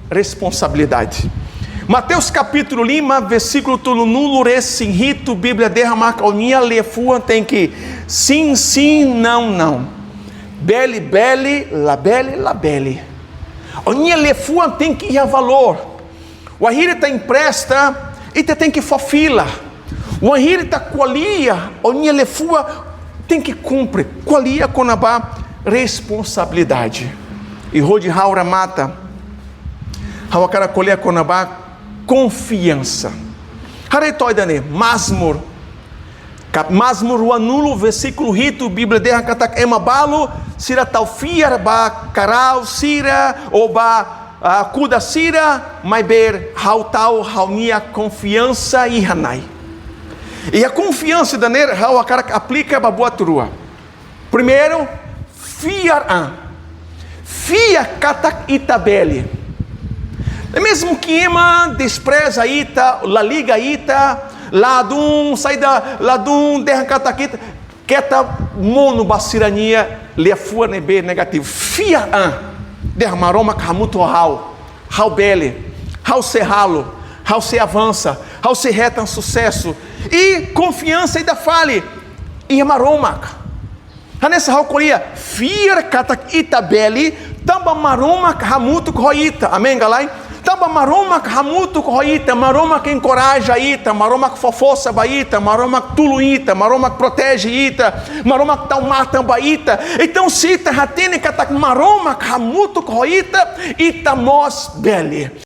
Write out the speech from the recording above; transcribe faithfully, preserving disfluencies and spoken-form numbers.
responsabilidade. Mateus kapítulu lima, versíkulu tolunulu-resin-hitu, Bíblia dehan katak ó-nia liafuan tenke sim, sim, não, não. Bele, bele, labele, labele. Ó-nia liafuan tenke iha valór. Wainhira ita empresta, ita tenke fó fila. Wainhira ita ko'alia, ó-nia liafuan tenke kumpre. Ko'alia kona-ba responsabilidade. I hodi ha'u remata, ha'u hakarak ko'alia kona-ba konfiansa. Haree to'ok ida-ne'e, Mazmur. Kap-, Mazmur ruanulu, versíkulu hitu, Bíblia dehan katak ema balu sira tau fiar ba karau sira ou ba, ah, kuda sira, maibé ha'u tau ha'u-nia konfiansa iha Na'i. I konfiansa ida-ne'e ha'u hakarak aplika ba buat rua. Primeiru, fiar an. Fiar katak ita bele. I mezmu ke ema despreza ita, la liga ita, ladún, saida, ladún, dehan katak ita, keta monu ba sira-nia liafuan ne'ebé negativu. Fiar an. Dehan Maromak hamutuk ho ha'u. Ha'u bele. Ha'u sei halo. Ha'u sei avansa. Ha'u sei hetan susesu. I konfiansa ida fali iha Maromak. Hanesan ha'u ko'alia, fiar katak ita bele, tanba Maromak hamutuk ho ita. Amen ka lae? Tanba Maromak hamutuk ho ita, Maromak enkoraja ita, Maromak fó forsa ba ita, Maromak tulun ita, Maromak proteje ita, Maromak tau matan ba ita. Entaun, se ita hatene katak Maromak hamutuk ho ita, ita mós bele.